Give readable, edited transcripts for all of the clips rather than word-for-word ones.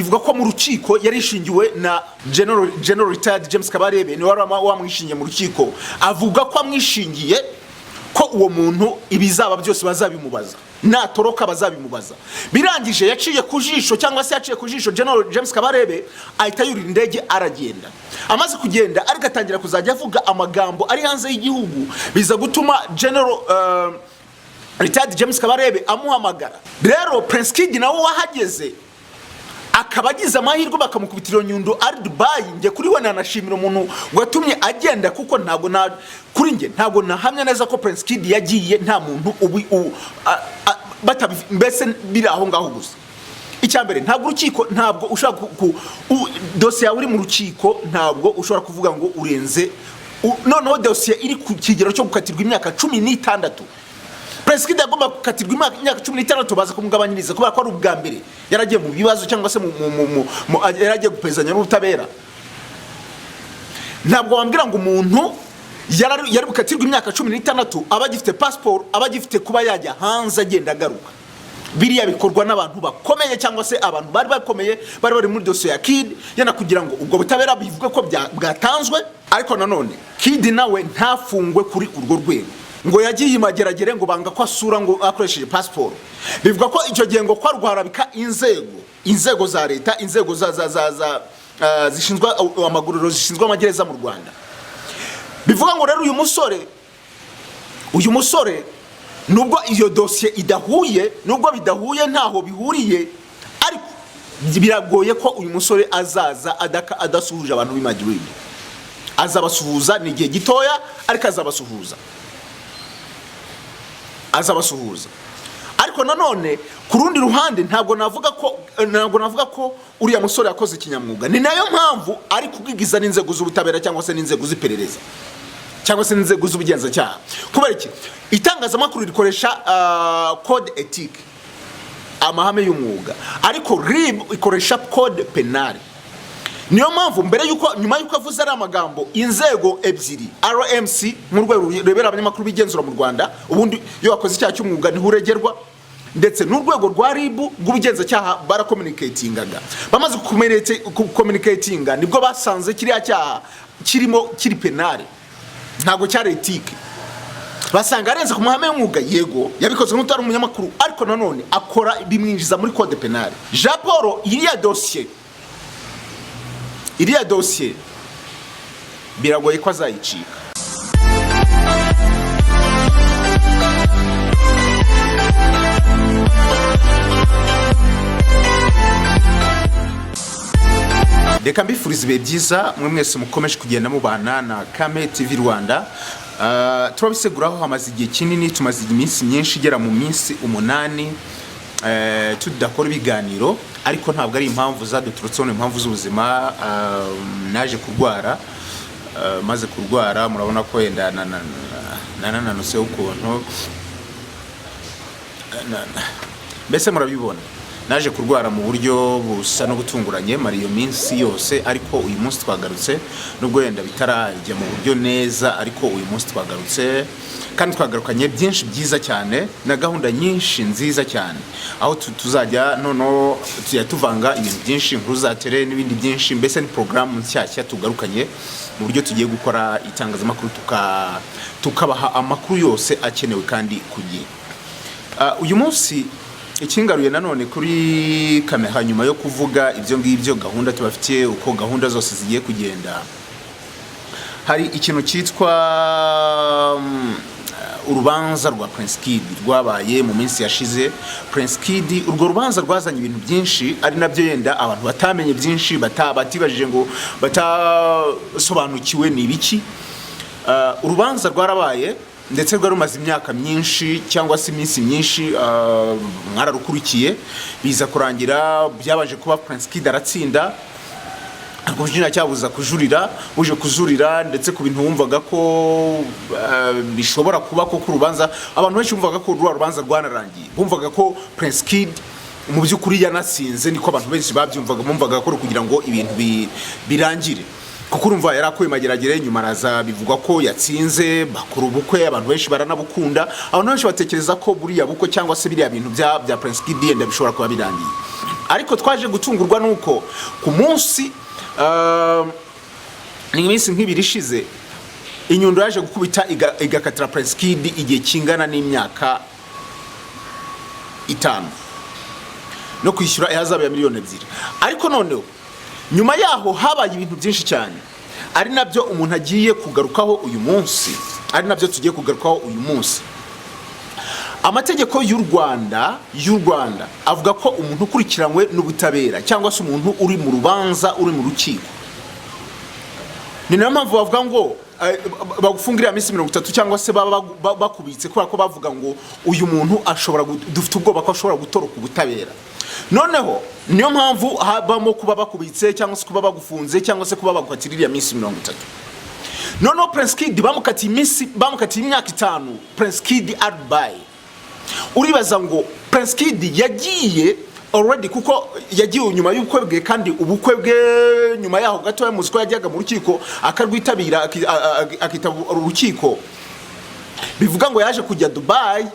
Bivuga ko mu rukiko yarishingiwe na General Retired James Kabarebe, niwe wari wamwishingiye mu rukiko. Avuga ko amwishingiye, ko uwo muntu ibizaba byose bazabimubaza, natoroka bazabimubaza. Birangije yaciye ku jisho, cyangwa se yaciye ku jisho General James Kabarebe, ahita yurira indege aragenda. Amaze kugenda ariko atangira kuzajya avuga amagambo ari hanze y'igihugu, biza gutuma General Retired James Kabarebe amuhamagara. Rero Prince Kid nawe wahageze, akaba agize amahirwe bakamukubita iyo nyundo ari Dubai. Njye kuri we nanashimira umuntu watumye agenda, kuko ntabwo na kuri njye ntabwo nahamya neza ko Prince Kid yagiye nta muntu ubi mbese biri aho ngaho gusa. Icya mbere, ntabwo urukiko, ntabwo ushobora dosiye yawe uri mu rukiko, ntabwo ushobora kuvuga ngo urenze noneho dosiye iri ku kigero cyo gukatirwa imyaka 16. Prince Kid yagomba gukatirwa imyaka 16, baza kumugabanyiriza kubera ko ari ubwa mbere yaragiye mu bibazo, cyangwa se yaragiye gupezanya n'ubutabera. Ntabwo wambwira ngo umuntu yari bukatirwa imyaka 16 aba agifite pasiporo, aba agifite kuba yajya hanze agenda agaruka. Biriya bikorwa n'abantu bakomeye, cyangwa se abantu bari bakomeye bari bari muri dosiye ya Kid, yenda kugira ngo ubwo butabera bivuge ko bwatanzwe. Ariko nanone Kid nawe ntafungwe kuri urwo rwego ngo yagiye imageragere, ngo banga ko asura ngo akoresheje pasiporo. Bivuga ko icyo gihe ngo kwa rwarabika inzego za leta, inzego za zishinzwe amaguriro, zishinzwe amagereza mu Rwanda. Bivuga ngo rero uyu musore nubwo iyo dosiye idahuye, nubwo bidahuye, ntaho bihuriye, ariko biragoye ko uyu musore azaza adasuhuje abantu b'i Madrid. Azabasuhuza, ni igihe gitoya, ariko azabasuhuza, azabasuhuza. Ariko nanone ku rundi ruhande ntabwo navuga ko uriya musore yakoze ikinyamwuga. Ni nayo mpamvu ari kubwigiza n'inzego z'ubutabera, cyangwa se n'inzego z'iperereza, cyangwa se n'inzego z'ubugenzacyaha. Kubera iki? Itangazamakuru rikoresha code éthique, amahame y'umwuga, ariko RIB ikoresha code pénal. Niyo mpamvu mbere yuko, nyuma yuko avuze ari amagambo, inzego ebyiri, RMC nk'urwego rurebera abanyamakuru bigenzura mu Rwanda, ubundi iyo wakoze icyaha cy'umwuga niho uregerwa, ndetse n'urwego rwa RIB rw'ubugenzacyaha, baracommunicatingaga. Bamaze gucommunicatinga nibwo basanze kiriya cyaha kirimo kiri pénal, ntabwo cyari éthique. Basanga arenze ku mahame y'umwuga. Yego, yabikoze nk'utari umunyamakuru, ariko nanone akora bimwinjiza muri code pénal. Jean Paul, iriya dosiye biragoye ko azayicika. Reka mbifuriza ibihe byiza mwe mwese mukomeje kugenda mubana na Kame TV Rwanda. Turabiseguraho, hamaze igihe kinini, tumaze iminsi myinshi igera mu minsi 8 tudakora ibiganiro, ariko ntabwo ari impamvu zaduturutseho, ni impamvu z'ubuzima. Naje kurwara, maze kurwara murabona ko wenda nananutseho ukuntu, mbese murabibona. Naje kurwara mu buryo busa n'ubutunguranye, mara iyo minsi yose, ariko uyu munsi twagarutse, nubwo wenda bitarajya mu buryo neza, ariko uyu munsi twagarutse kandi twagarukanye byinshi byiza cyane na gahunda nyinshi nziza cyane, aho tuzajya noneho tujya tuvanga ibintu byinshi, inkuru za tele n'ibindi byinshi. Mbese ni porogaramu nshyashya tugarukanye mu buryo tugiye gukora itangazamakuru, tukabaha amakuru yose akenewe kandi ku gihe. Uyu munsi ikingaruye nanone kuri kamera, nyuma yo kuvuga ibyo ngibyo, gahunda tubafitiye, uko gahunda zose zigiye kugenda, hari ikintu cyitwa urubanza rwa Prince Kid rwabaye mu minsi yashize. Prince Kid, urwo rubanza rwazanye ibintu byinshi, ari nabyo yenda abantu batamenye byinshi, batibajije ngo batasobanukiwe ni ibiki. Urubanza rwarabaye, ndetse rwari rumaze imyaka myinshi cyangwa se iminsi myinshi, mwararukurikiye, biza kurangira byabanje kuba Prince Kid aratsinda, ariko ubushinjacyaha buza kujurira, buje kujurira ndetse ku bintu wumvaga ko bishobora kuba koko urubanza, abantu benshi bumvaga ko ruriya rubanza rwanarangiye, bumvaga ko Prince Kid mu by'ukuri yanatsinze, niko abantu benshi babyumvaga, bumvaga ko kugira ngo ibintu birangire. Kuko urumva yari akuye Mageragere, nyuma araza, bivugwa ko yatsinze, bakora ubukwe, abantu benshi baranabukunda. Abantu benshi batekereza ko buriya bukwe cyangwa se biriya bintu bya Prince Kid yenda bishobora kuba birangiye. Ariko twaje gutungurwa nuko ku munsi, ni iminsi nk'ibiri ishize, inyundo yaje gukubita igakatira Prince Kid igihe kingana n'imyaka 5 no kwishyura ihazabu ya miliyoni 2. Ariko noneho nyuma yaho habaye ibintu byinshi cyane, ari nabyo umuntu agiye kugarukaho uyu munsi, ari nabyo tugiye kugarukaho uyu munsi. Amategeko y'u Rwanda avuga ko umuntu ukurikiranywe n'ubutabera cyangwa se umuntu uri mu rubanza, uri mu rukiko, ni nayo mpamvu bavuga ngo bagufungira iminsi 30 cyangwa se baba bakubitse, kubera ko bavuga ngo uyu muntu ashobora dufite ubwoba ko ashobora gutoroka ubutabera. Noneho niyo mpamvu habamo kuba bakubitse cyangwa se kuba bagufunze cyangwa se kuba bagukatira iriya minsi 30. Noneho Prince Kid bamukatiye iminsi, bamukatiye imyaka 5. Prince Kid Dubai, uribaza ngo Prince Kid yagiye already, kuko yagiye nyuma y'ubukwe bwe, kandi ubukwe bwe nyuma yaho gatoya muzi ko yajyaga mu rukiko akarwitabira, akitaba urukiko. Bivuga ngo yaje kujya Dubai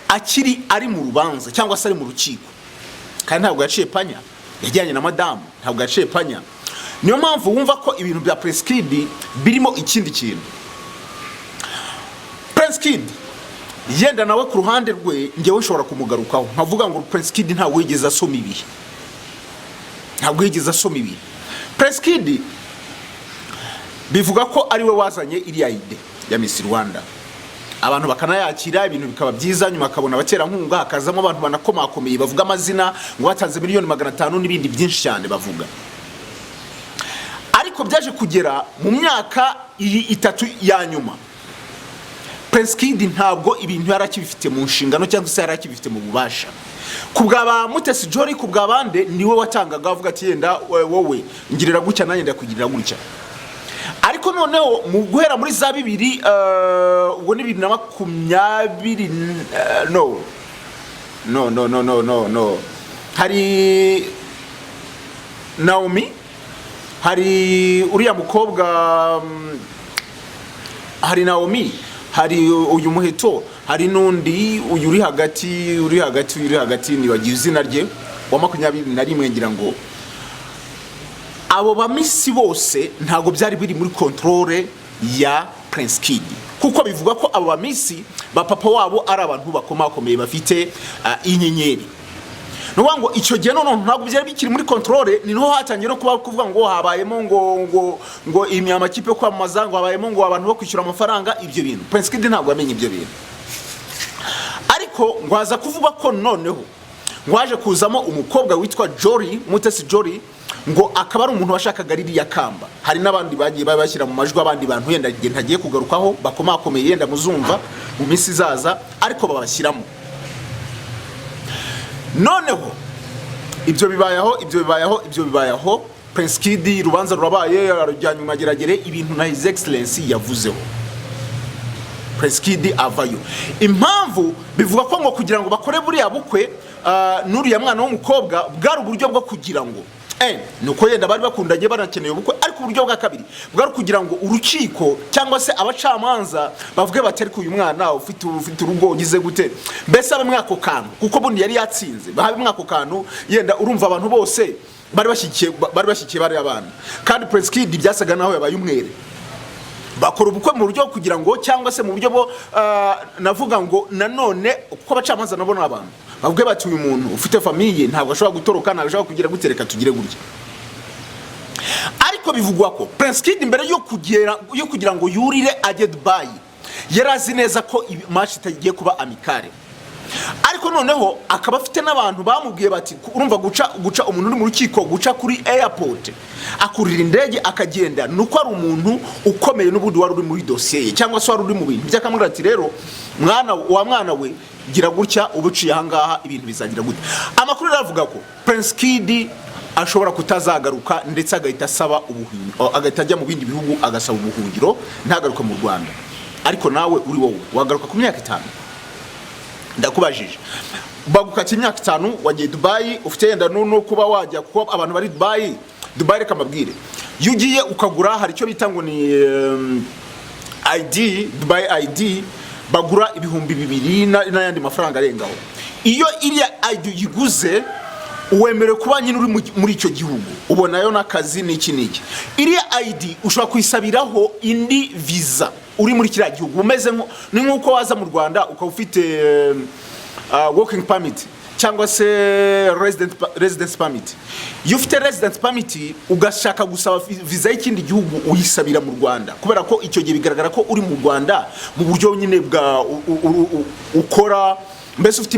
akiri ari mu rubanza cyangwa se ari mu rukiko, kandi ntabwo yaciye panya, yajyanye na madamu, ntabwo yaciye panya. Niyo mpamvu wumva ko ibintu bya Prince Kid birimo ikindi kintu. Prince Kid yenda nawe ku ruhande rwe, ngewe nshobora kumugarukaho nkavuga ngo Prince Kid ntabwo yigeze asoma ibihe, ntabwo yigeze asoma ibihe. Prince Kid bivuga ko ari we wazanye iriya idée ya Miss Rwanda, abantu bakanayakira, ibintu bikaba byiza. Nyuma akabona abaterankunga, hakazamo abantu banakomakomeye bavuga amazina, ngo batanze miliyoni 500 n'ibindi byinshi cyane bavuga. Ariko byaje kugera mu myaka iyi 3 ya nyuma, Prince Kid ntabwo ibintu yari akibifite mu nshingano cyangwa se yari akibifite mu bubasha. Ku bwa ba Mutesi Jolly, ku bwa bande, niwe watangaga, avuga ati: "Yenda wowe ngirira gutya, nanjye ndakugirira gutya." Ariko noneho mu guhera muri za bibiri, ubwo ni 2020, no no no no no no no, hari Naomi, hari uriya mukobwa, hari Naomi, hari uyu Muheto, hari n'undi, uyu uri hagati, uri hagati, nibagiwe izina rye, wa 21 ngira ngo. Abo ba Miss bose ntabwo byari biri muri contrôle ya Prince Kid, kuko bivuga ko abo ba Miss ba papa wabo ari abantu bakomakomeye, bafite inyenyeri. Ni ukuvuga ngo icyo gihe noneho ntabwo byari bikiri muri contrôle. Ni niho hatangiye no kuba kuvuga ngo habayemo ngo amakipe yo kwamamaza, ngo habayemo ngo abantu bo kwishyura amafaranga. Ibyo bintu Prince Kid ntabwo yamenye ibyo bintu. Ariko ngo haza kuvuga ko noneho ngo haje kuzamo umukobwa witwa Jolly, Mutesi Jolly, ngo akaba ari umuntu washakaga ririya kamba. Hari n'abandi bagiye bashyira mu majwi, abandi bantu yenda igihe ntagiye kugarukaho bakomakomeye, yenda muzumva mu minsi izaza, ariko babashyiramo. Noneho ibyo bibayeho, ibyo bibayeho, ibyo bibayeho, Prince Kid urubanza rurabaye, arujyanye mu Mageragere, ibintu na His Excellency yavuzeho, Prince Kid avayo. Impamvu bivuga ko ngo kugira ngo bakore buriya bukwe n'uriya mwana w'umukobwa, bwari uburyo bwo kugira ngo ni uko yenda bari bakundanye, banakeneye ubukwe. Ariko uburyo bwa kabiri bwari kugira ngo urukiko cyangwa se abacamanza bavuge bati: "Ariko uyu mwana ufite urugo ugize gute?" Mbese abe mwako kantu, kuko bundi yari yatsinze, bahabe mwako kantu. Yenda urumva abantu bose bari bashyigikiye bariya bana, kandi Prince Kid byasaga naho yabaye umwere. Bakora ubukwe mu buryo kugira ngo, cyangwa se mu buryo bwo, navuga ngo nanone kuko abacamanza nabo ni abantu, bavuge bati: "Uyu muntu ufite famille ntabwo ashobora gutoroka, ntabwo ashobora kugira gute, reka tugire gutya." Ariko bivugwa ko Prince Kid mbere yo kugira ngo yurire ajye Dubai, yari azi neza ko match itagiye kuba amicale. Ariko noneho akaba afite n'abantu bamubwiye bati: "Urumva guca umuntu uri mu rukiko, guca kuri airport akurira indege akagenda, ni uko ari umuntu ukomeye n'ubundi wari uri muri dosiye ye cyangwa se wari uri mu bintu by'akamubwira ati: 'Rero mwana wa mwana we, gira gutya, uba uciye ahangaha, ibintu bizagira gutya.'" Amakuru rero avuga ko Prince Kid ashobora kutazagaruka, ndetse agahita asaba ubuhungiro, agahita ajya mu bindi bihugu agasaba ubuhungiro, ntagaruke mu Rwanda. Ariko nawe uri wowe, wagaruka ku myaka 5? Ndakubajije. Bagukata imyaka 5, wagiye Dubai, ufite yenda no kuba wajya, kuko abantu bari Dubai, Dubai, reka mbabwire, Iyo ugiye ukagura, hari icyo bita ngo ni ID, Dubai ID, bagura 2000 n'ayandi mafaranga arengaho. Iyo iriya ID uyiguze, wemerewe kuba nyine uri muri icyo gihugu, ubonayo n'akazi n'iki n'iki. Iriya ID ushobora kuyisabiraho indi visa uri muri kiriya gihugu. Umeze ni nk'uko waza mu Rwanda ukaba ufite working permit cyangwa se residence permit. Iyo ufite residence permit ugashaka gusaba visa y'ikindi gihugu, uyisabira mu Rwanda, kubera ko icyo gihe bigaragara ko uri mu Rwanda mu buryo nyine bwa ukora, mbese ufite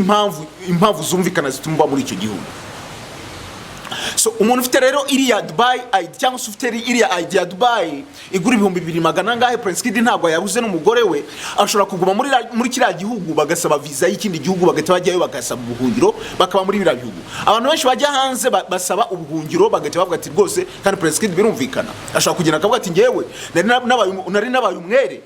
impamvu zumvikana zituma uba muri icyo gihugu. So umuntu ufite rero iriya Dubai ID cyangwa se ufite iriya ID ya Dubai igura 2,200 angahe, Prince Kid ntabwo yabuze n'umugore we, ashobora kuguma muri kiriya gihugu, bagasaba visa y'ikindi gihugu, bagahita bajyayo bagasaba ubuhungiro, bakaba muri biriya bihugu. Abantu benshi bajya hanze basaba ubuhungiro, bagahita bavuga ati rwose, kandi Prince Kid birumvikana, ashobora kugenda akavuga ati: "Ngewe nari nabaye umwere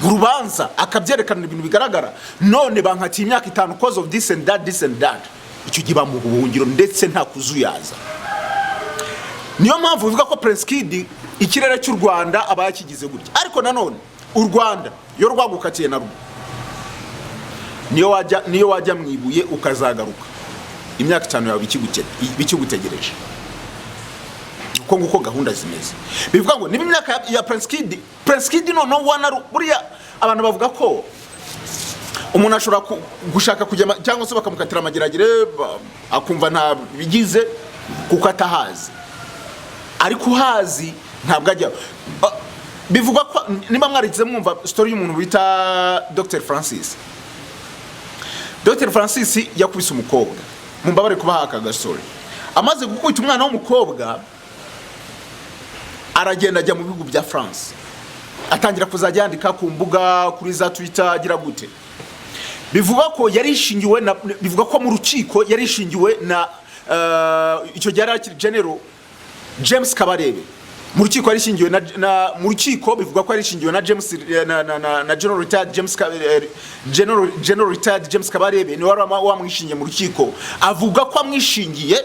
mu rubanza," akabyerekana ibintu bigaragara, "none bankatiye imyaka 5 cause of this and that, this and that." Icyo gihe bamuha ubuhungiro ndetse nta kuzuyaza. Niyo mpamvu bivuga ko Prince Kid ikirere cy'u Rwanda aba yakigize gutya. Ariko nanone u Rwanda iyo rwagukatiye narwo, niyo wajya mu ibuye ukazagaruka, imyaka 5 yawe bikigutegereje. Uko nguko gahunda zimeze. Bivuga ngo niba imyaka ya Prince Kid noneho wanaru, buriya abantu bavuga ko umuntu ashobora gushaka kujya cyangwa se bakamukatira amageragere, akumva nta bigize kuko atahazi, ariko uhazi ntabwo ajya. Bivugwa ko niba mwarigize mwumva story y'umuntu bita Dr Francis. Dr Francis yakubise umukobwa, mumbabare kubaha aka gasore. Amaze gukubita umwana w'umukobwa, aragenda ajya mu bihugu bya France, atangira kuzajya yandika ku mbuga, kuri za Twitter, agira gute. Bivuga ko yarishingiwe na, bivuga ko mu rukiko yarishingiwe na icyo gihe yari akiri General James Kabarebe. Mu rukiko yarishingiwe na mu rukiko bivuga ko yarishingiwe na James na General retired James General retired James Kabarebe. Ni wari wamwishingiye mu rukiko, avuga ko amwishingiye,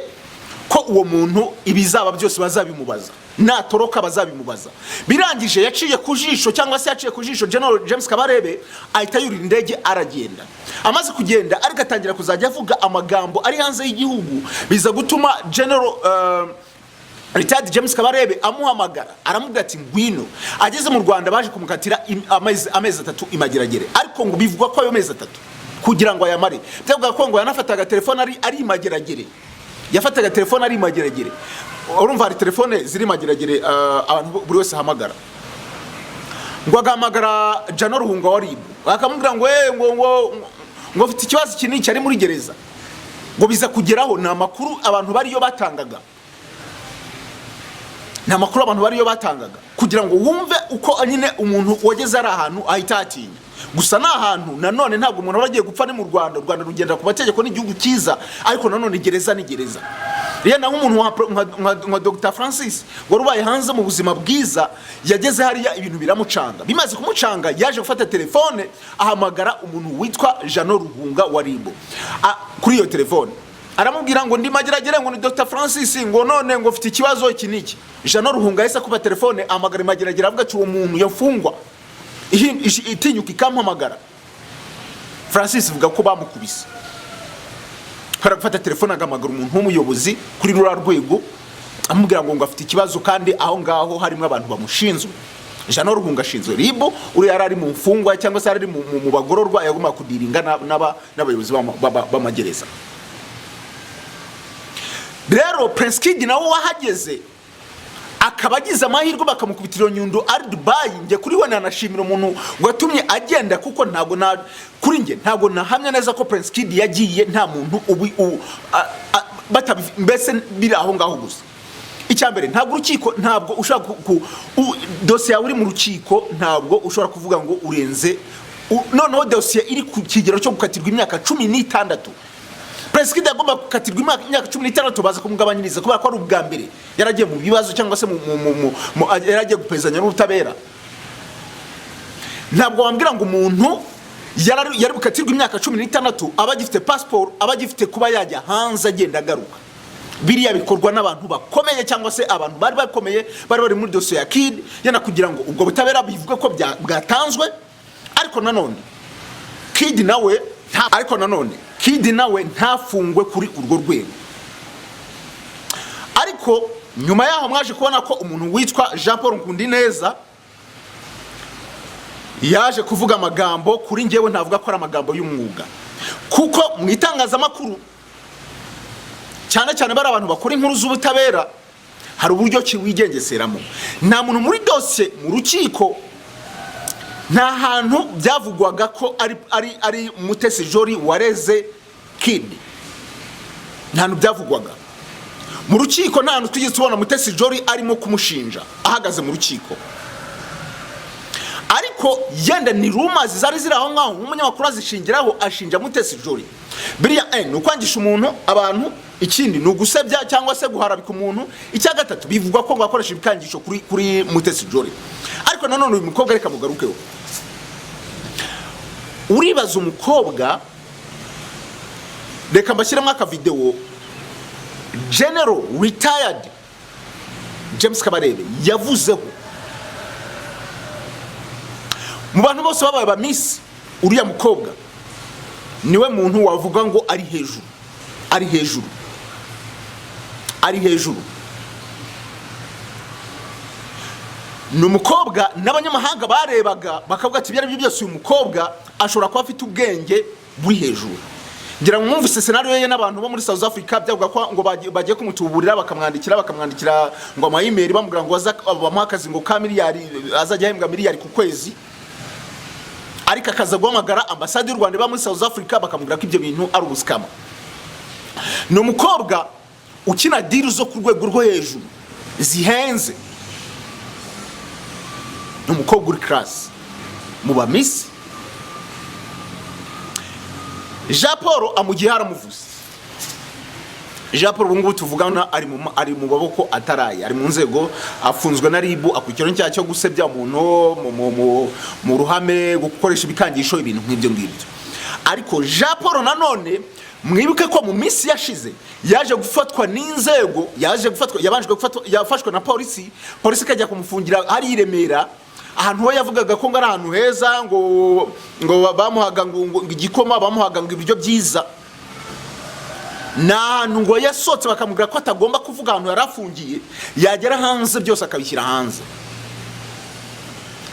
ko uwo muntu ibizaba byose bazabimubaza, natoroka bazabimubaza. Birangije yaciye ku jisho, cyangwa se yaciye ku jisho General James Kabarebe, ahita yurira indege aragenda. Amaze kugenda ariko atangira kuzajya avuga amagambo ari hanze y'igihugu, biza gutuma General retired James Kabarebe amuhamagara, aramubwira ati: "Ngwino." Ageze mu Rwanda baje kumukatira amezi 3 imageragere, ariko ngo bivugwa ko ayo mezi 3 kugira ngo ayamare, byavuga ko ngo yanafataga telefone ari imageragere. Yafataga telefone ari imageragere. Urumva hari telefone ziri imageragere, abantu buri wese ahamagara, ngo agahamagara Jano Ruhunga wa RIB, akamubwira ngo: Ngo mfite ikibazo iki n'iki," ari muri gereza. Ngo biza kugeraho, ni amakuru abantu bariyo batangaga, ni amakuru abantu bariyo batangaga, kugira ngo wumve uko nyine umuntu wageze ari ahantu ahita hatinya. Gusa ni ahantu nanone ntabwo umuntu aba agiye gupfa, ni mu Rwanda. U Rwanda rugendera ku mategeko n'igihugu cyiza, ariko nanone gereza ni gereza. Rero naho umuntu nka Dr Francis wari ubaye hanze mu buzima bwiza, yageze hariya ibintu biramucanga. Bimaze kumucanga, yaje gufata telefone ahamagara umuntu witwa Jano Ruhunga wa RIB. Kuri iyo telefone aramubwira ngo: "Ndi mageragere," ngo "ni Dr Francis," ngo "none ngo mfite ikibazo iki n'iki." Jano Ruhunga yahise akuba telefone, ahamagara mageragere, avuga ati: "Uwo muntu yafungwa itinyuka ikampamagara." Francis ivuga ko bamukubise kubera gufata telefone agahamagara umuntu w'umuyobozi kuri ruriya rwego, amubwira ngo afite ikibazo, kandi aho ngaho harimo abantu bamushinzwe. Jano Ruhunga ashinzwe RIB, uriya yari ari mu mfungwa cyangwa se yari ari mu bagororwa, yagombaga kudealinga n'abayobozi b'amagereza. Rero Prince Kid nawe wahageze akaba agize amahirwe bakamukubitira iyo nyundo ari Dubai, njye kuri we nanashimira umuntu watumye agenda, kuko ntabwo na kuri njye ntabwo nahamya neza ko Prince Kid yagiye nta muntu ubi mbese biri aho ngaho gusa. Icya mbere, ntabwo urukiko, ntabwo ushobora dosiye yawe uri mu rukiko, ntabwo ushobora kuvuga ngo urenze noneho dosiye iri ku kigero cyo gukatirwa imyaka 16. Prince Kid yagomba gukatirwa imyaka 16, baza kumugabanyiriza kubera ko ari ubwa mbere yaragiye mu bibazo cyangwa se yaragiye gupezanya n'ubutabera. Ntabwo wambwira ngo umuntu yari bukatirwa imyaka 16 aba agifite pasiporo, aba agifite kuba yajya hanze agenda agaruka. Biriya bikorwa n'abantu bakomeye cyangwa se abantu bari bakomeye, bari bari muri dosiye ya Kid, yenda kugira ngo ubwo butabera bivuge ko bwatanzwe. Ariko nanone Kid nawe ntafungwe kuri urwo rwego. Ariko nyuma yaho mwaje kubona ko umuntu witwa Jean Paul Nkundineza yaje kuvuga amagambo, kuri njyewe ntavuga ko ari amagambo y'umwuga, kuko mu itangazamakuru, cyane cyane bari abantu bakora inkuru z'ubutabera, hari uburyo ki wigengeseramo. Nta muntu muri dosiye mu rukiko, nta hantu byavugwaga ko ari Mutesi Jolly wareze Kid. Nta hantu byavugwaga mu rukiko, nta hantu twigeze tubona Mutesi Jolly arimo kumushinja ahagaze mu rukiko. Ariko yenda ni rumours zari ziri aho ngaho, nk'umunyamakuru azishingiraho ashinja Mutesi Jolly. Biriya ni ukwangisha umuntu abantu, ikindi ni ugusebya cyangwa se guharabika umuntu, icya gatatu bivugwa ko ngo akoresha ibikangisho kuri Mutesi Jolly. Ariko nanone uyu mukobwa, reka mugarukeho. Uribaza umukobwa, reka mbashyiremo akavidewo General retired James Kabarebe yavuzeho. Mu bantu bose babaye ba Miss, uriya mukobwa niwe muntu wavuga ngo ari hejuru, ari hejuru, ari hejuru. Ni umukobwa n'abanyamahanga barebaga bakavuga ati: "Ibyo ari byo byose, uyu mukobwa ashobora kuba afite ubwenge buri hejuru." Ngira ngo mwumvise scenario ye n'abantu bo muri South Africa, byavuga ko ngo bagiye kumutuburira, bakamwandikira ngo ama email, bamubwira ngo aza bamuha akazi ngo ka miliyari, azajya ahembwa miliyari ku kwezi, ariko akaza guhamagara ambasade y'u Rwanda iba muri South Africa, bakamubwira ko ibyo bintu ari ubusikama. Ni umukobwa ukina deal zo ku rwego rwo hejuru zihenze, ni umukobwa uri class mu ba Miss. Jean Paul amugiye haramuvuze. Jean Paul ubu ngubu tuvugana ari mu maboko ataraye, ari mu nzego, afunzwe na RIB, akurikirana icyaha cyo gusebya umuntu mu ruhame, gukoresha ibikangisho, ibintu nk'ibyo ngibyo. Ariko Jean Paul nanone mwibuke ko mu minsi yashize yaje gufatwa n'inzego, yaje gufatwa, yabanje gufatwa, yafashwe na polisi, polisi ikajya kumufungira hari i Remera, ahantu we yavugaga ko ngo ari ahantu heza, ngo bamuhaga ngo igikoma, bamuhaga ngo ibiryo byiza. Ni ahantu ngo yasohotse bakamubwira ko atagomba kuvuga ahantu yari afungiye, yagera hanze byose akabishyira hanze.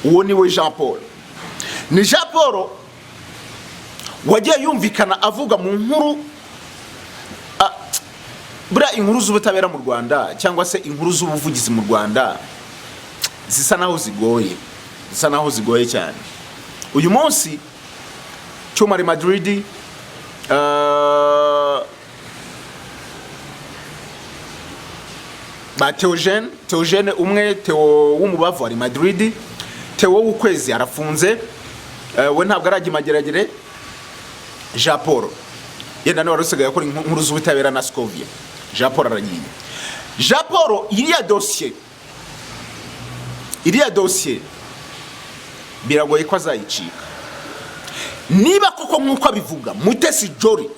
Uwo ni we Jean Paul. Ni Jean Paul wagiye yumvikana avuga mu nkuru. Buriya inkuru z'ubutabera mu Rwanda cyangwa se inkuru z'ubuvugizi mu Rwanda zisa naho zigoye, zisa naho zigoye cyane. Uyu munsi Cyuma ari Madrid, ba Theogene, Theogene umwe, Theo w'umubavu ari Madrid, Theo w'ukwezi arafunze, we ntabwo arajya imageragere. Jean Paul yenda niwe wari usigaye akora inkuru z'ubutabera na Scovia. Jean Paul aragiye. Jean Paul, iriya dosiye biragoye ko azayicika. Niba koko nk'uko abivuga, Mutesi Jolly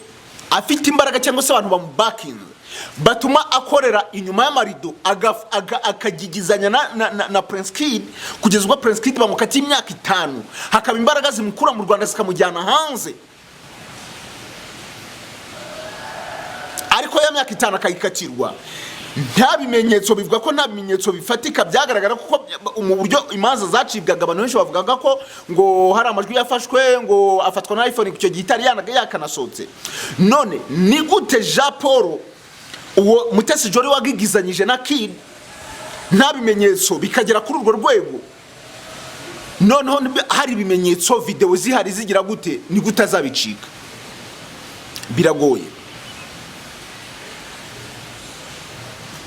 afite imbaraga cyangwa se abantu bamubakinze batuma akorera inyuma y'amarido, akagigizanya na Prince Kid, kugeza ubwo Prince Kid bamukatiye imyaka 5, hakaba imbaraga zimukura mu Rwanda zikamujyana hanze, ariko ya myaka 5 akayikatirwa nta bimenyetso, bivuga ko nta bimenyetso bifatika byagaragara, kuko mu buryo imanza zacibwaga, abantu benshi bavugaga ko ngo hari amajwi yafashwe, ngo afatwa na iPhone icyo gihe itari yakanasohotse. None ni gute Jean Paul, uwo Mutesi Jolly wagigizanyije na Kid nta bimenyetso, bikagera kuri urwo rwego? Noneho hari ibimenyetso, videwo zihari, zigira gute, ni gute azabicika? Biragoye,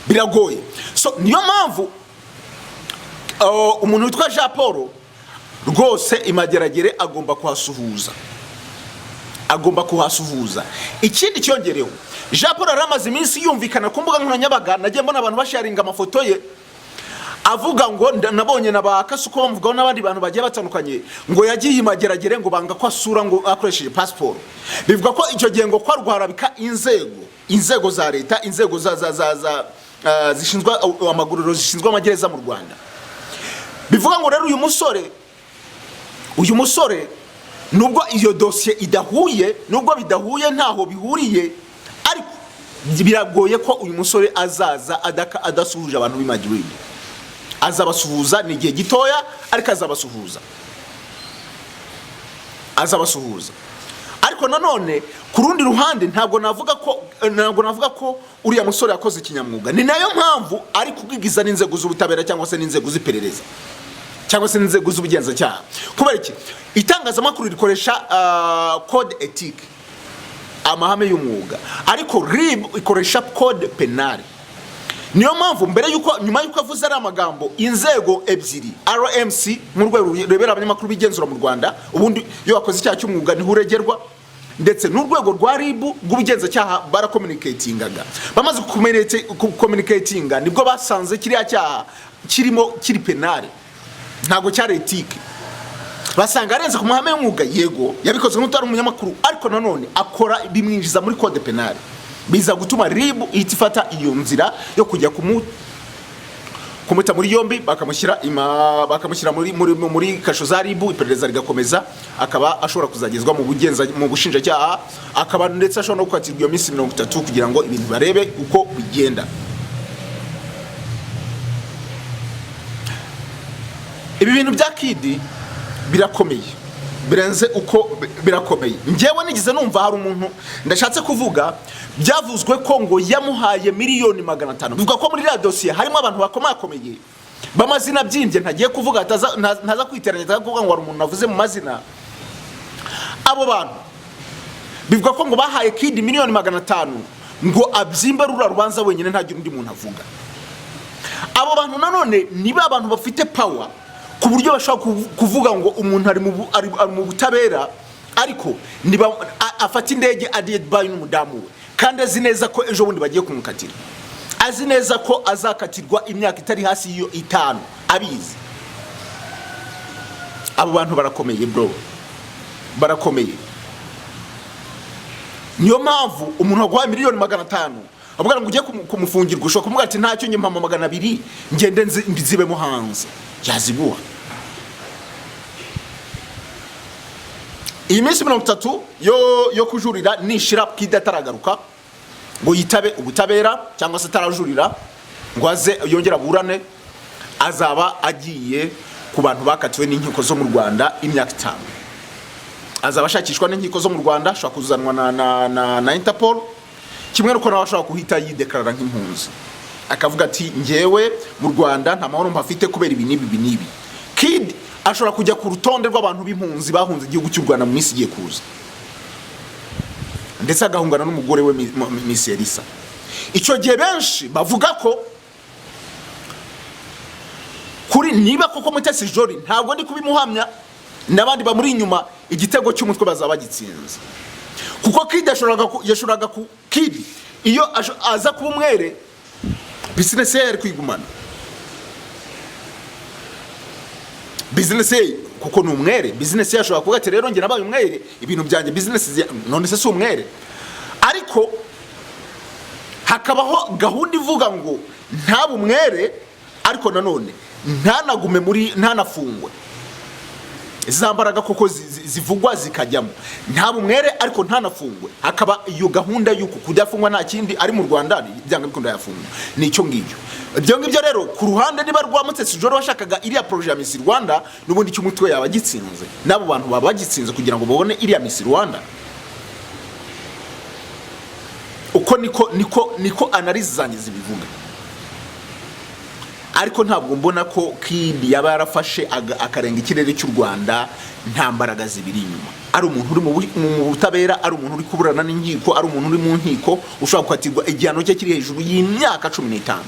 biragoye. So niyo mpamvu umuntu witwa Jean Paul rwose imageragere agomba kuhasuhuza, agomba kuhasuhuza. Ikindi cyongereho, Jean Paul yari amaze iminsi yumvikana ku mbuga nkoranyambaga, nagiye mbona abantu basharinga amafoto ye. Avuga ngo nabonye na ba Kasuko bamuvugaho n'abandi bantu bagiye batandukanye, ngo yagiye i Mageragere, ngo banga ko asura ngo akoresheje pasiporo. Bivuga ko icyo gihe ngo kwarwarabika inzego za leta, inzego za zishinzwe amaguriro, zishinzwe amagereza mu Rwanda. Bivuga ngo rero uyu musore nubwo iyo dosiye idahuye, nubwo bidahuye, ntaho bihuriye, ariko biragoye ko uyu musore azaza adasuhuje abantu b'i Madrid. Azabasuhuza, ni igihe gitoya, ariko azabasuhuza, azabasuhuza. Ariko nanone ku rundi ruhande ntabwo navuga ko uriya musore yakoze ikinyamwuga. Ni nayo mpamvu ari kubwigiza n'inzego z'ubutabera cyangwa se n'inzego z'iperereza cyangwa se n'inzego z'ubugenzacyaha. Kubera iki? Itangazamakuru rikoresha code éthique, amahame y'umwuga, ariko RIB ikoresha code pénal. Niyo mpamvu mbere yuko, nyuma yuko avuze ari amagambo, inzego ebyiri, RMC nk'urwego rurebera abanyamakuru bigenzura mu Rwanda, ubundi iyo wakoze icyaha cy'umwuga niho uregerwa, ndetse n'urwego rwa RIB rw'ubugenzacyaha, baracommunicatingaga. Bamaze gucommunicatinga nibwo basanze kiriya cyaha kirimo kiri pénal, ntabwo cyari éthique. Basanga arenze ku mahame y'umwuga. Yego, yabikoze nk'utari umunyamakuru, ariko nanone akora bimwinjiza muri code pénal. Biza gutuma RIB ihita ifata iyo nzira yo kujya kumuta muri yombi, bakamushyira muri kasho za RIB, iperereza rigakomeza, akaba ashobora kuzagezwa mu bushinjacyaha, akaba ndetse ashobora no gukatirwa iyo minsi 30 kugira ngo ibintu barebe uko bigenda. Ibi bintu bya Kid birakomeye, birenze uko birakomeye. Njyewe nigeze numva hari umuntu ndashatse kuvuga, byavuzwe ko ngo yamuhaye miliyoni 500. Bivuga ko muri iriya dosiye harimo abantu bakomakomeye b'amazina byimbye ntagiye kuvuga, ntaza kwiteranya, ntaza kuvuga ngo hari umuntu navuze mu mazina. Abo bantu bivuga ko ngo bahaye Kid miliyoni 500 ngo abyimbe ruriya rubanza wenyine, ntagire undi muntu avuga. Abo bantu nanone niba abantu bafite power ku buryo bashobora kuvuga ngo umuntu ari mu butabera, ariko niba afata indege agiye Dubai n'umudamu we, kandi azi neza ko ejo bundi bagiye kumukatira, azi neza ko azakatirwa imyaka itari hasi y'iyo 5, abizi. Abo bantu barakomeye bro, barakomeye. Niyo mpamvu umuntu waguhaye miliyoni 500 avuga ngo ugiye kumufungirwa, ushobora kumubwira ati: "Ntacyo, njye mpama 200 ngende nzibemo hanze." Yaziguha. Iyi minsi 30 yo kujurira nishira, Kid ataragaruka ngo yitabe ubutabera cyangwa se atarajurira ngo aze yongere aburane, azaba agiye ku bantu bakatiwe n'inkiko zo mu Rwanda imyaka 5. Azaba ashakishwa n'inkiko zo mu Rwanda, ashobora kuzanwa na Interpol, kimwe nuko nawe ashobora guhita yideclarara nk'impunzi, akavuga ati: "Njyewe mu Rwanda nta mahoro mpafite kubera ibi n'ibi, ibi n'ibi." Kid ashobora kujya ku rutonde rw'abantu b'impunzi bahunze igihugu cy'u Rwanda mu minsi igiye kuza, ndetse agahungana n'umugore we Miss Elisa. Icyo gihe benshi bavuga ko kuri niba koko Mutesi Jolly, ntabwo ndi kubimuhamya, n'abandi bamuri inyuma, igitego cy'umutwe bazaba bagitsinze, kuko Kid yashoboraga ku Kid iyo aza kuba umwere, business ye yari kwigumana, business ye, kuko ni umwere. Business ye ashobora kuvuga ati: "Rero njye nabaye umwere, ibintu byanjye, business none se si umwere?" Ariko hakabaho gahunda ivuga ngo ntabe umwere, ariko nanone ntanagume muri, ntanafungwe. Za mbaraga koko zivugwa zikajyamo, ntabe umwere ariko ntanafungwe. Hakaba iyo gahunda y'uko kudafungwa, nta kindi, ari mu Rwanda byanga bikunda yafungwa. Ni icyo ngicyo. Ibyo ngibyo rero ku ruhande niba rwa Mutesi Jolly washakaga iriya projet ya Miss Rwanda, n'ubundi cy'umutwe yaba agitsinze, n'abo bantu baba bagitsinze kugira ngo babone iriya Miss Rwanda. Uko niko analyse zanjye zibivuga. Ariko ntabwo mbona ko Kid yaba yarafashe akarenga ikirere cy'u Rwanda nta mbaraga zibiri inyuma, ari umuntu uri mu butabera, ari umuntu uri kuburana n'inkiko, ari umuntu uri mu nkiko ushobora gukatirwa igihano cye kiri hejuru y'imyaka 15,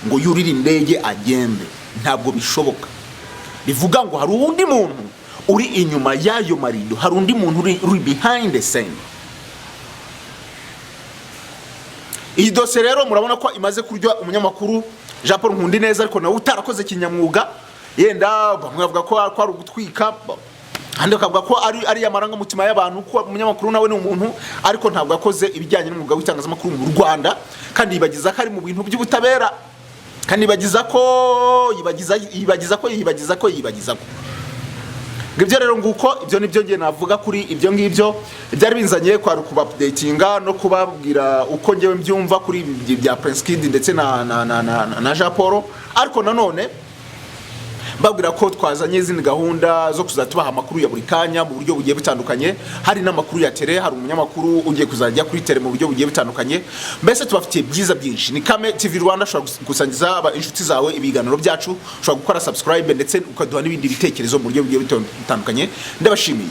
ngo yurire indege agende. Ntabwo bishoboka. Bivuga ngo hari undi muntu uri inyuma y'ayo marido, hari undi muntu uri behind the scene. Iyi dosiye rero murabona ko imaze kurya umunyamakuru. Jean Paul Nkundineza, ariko nawe utarakoze kinyamwuga. Yenda bamwe bavuga ko ari ugutwika, ahandi bakavuga ko ari amarangamutima y'abantu, ko umunyamakuru nawe ni umuntu, ariko ntabwo yakoze ibijyanye n'umwuga w'itangazamakuru mu Rwanda. Kandi yibagiza ko ari mu bintu by'ubutabera, kandi yibagiza ko yibagiza yibagiza ko yibagiza ko yibagiza ko. Ngibyo rero, nguko ibyo nibyo ngiye navuga kuri ibyo ngibyo. Byari binzanye kwari kuba updatinga no kubabwira uko ngewe mbyumva kuri ibi bya Prince Kid ndetse na Jean Paul. Ariko nanone babwira ko twazanye izindi gahunda zo kuzajya tubaha amakuru ya buri kanya mu buryo bugiye butandukanye. Hari n'amakuru ya terrain, hari umunyamakuru ugiye kuzajya kuri terrain mu buryo bugiye butandukanye. Mbese tubafitiye byiza byinshi. Ni Kame TV Rwanda. Ushobora gusangiza inshuti zawe ibiganiro byacu, ushobora gukora subscribe, ndetse ukaduha n'ibindi bitekerezo mu buryo bugiye butandukanye. Ndabashimiye.